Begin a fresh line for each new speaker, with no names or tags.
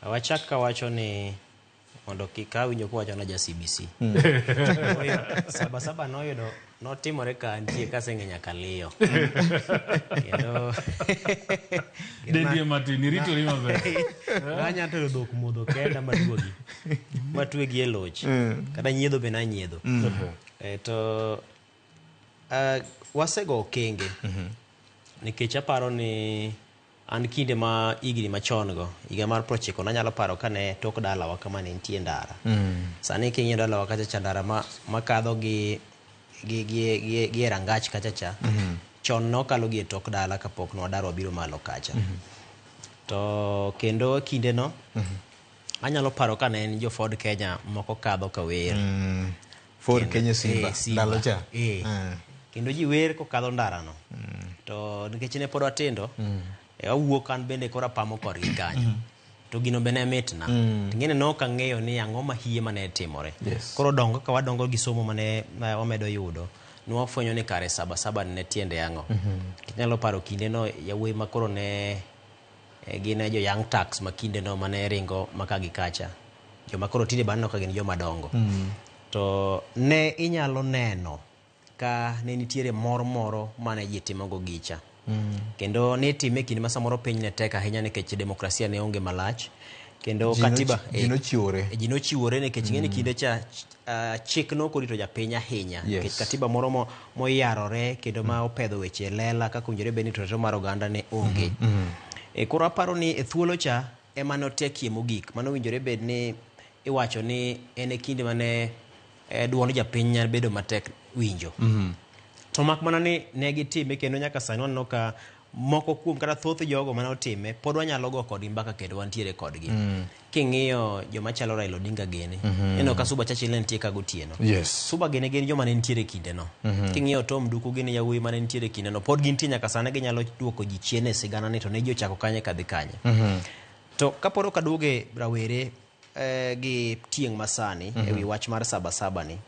Wachak kawacho ni mondo kik awinjo kowacho na ja CBC. Saba saba noyudo notimore ka antie kaseng'e nyaka liyo. Kendo
Dendi matin, iritori maber.
Nanya tero dhok modho kenda maduogi. Matwegi e loch. Kata nyiedho be nanyiedho. Eh, to wasego okenge. Nikech aparo ni an kinde ma higni machon go, higa mar 90 nanyalo paro kane tok dalawa kama ne nitie ndara. Sani king'iyo dalawa kacha cha ndara ma, makadho gi gi, gi, gi, gi e rangach kacha cha. Chon nokalo gi e tok dala kapok nwadar wabiro malo kacha. To kendo kindeno anyalo paro ka ne en jo Ford Kenya moko kadho ka wer.
Ford Kenya Simba, ndalo cha.
Kendo ji wer kokadho ndarano. To nikech ne pod watindo, awuok an bende koro apamo korgi kanyo. To gino be ne mitna. Ting'eni ne ok ang'eyo ni ang'o mahie mane timore. Koro dongo ka wadongo gi somo mane wamedo yudo, ne wafwenyo ni kare saba saba ne tiende ang'o. Inyalo paro kindeno yawuoyi ma koro ne gin jo Young Turks ma kindeno mane ringo maka gi kacha. Joma koro tinde be aneno ka gin joma dongo. To ne inyalo neno ka ne nitiere mor moro mane ji timogo gicha. Kendo ne itime e kinde ma samoro piny ne tek ahinya nikech demokrasia ne onge malach. Kendo katiba
ji nochiwore.
Ji nochiwore nikech ing'e ni kinde cha chik ne ok orito japiny ahinya. Nikech katiba moro moyarore kendo ma opedho weche e lela kaka owinjore bed ni ratiro mar oganda ne onge. Koro aparo ni e thuolo cha ema notekie mogik. Mano owinjore bed ni iwacho ni en e kinde mane duond japiny nyalo bedo matek winjo. To mak mana ni ne gitime kendo nyaka sani waneno ka moko kuom kata thoth jogo mane otime pod wanyalo go kodgi mbaka kendo wantiere kodgi. King'iyo joma chalo Raila Odinga gini, ineno ka Suba Churchill ne nitie ka gotieno. Suba gini gin joma ne nitiere kindeno. King'iyo Tom Duku gini yawuoyi mane nitiere kindeno, pod gintie nyaka sani ginyalo duoko ji chien e sigana ni to ne ji ochako kanye kadhi kanye. To kapod ok aduoge rawere gi tieng' masani e wi wach mar saba saba ni.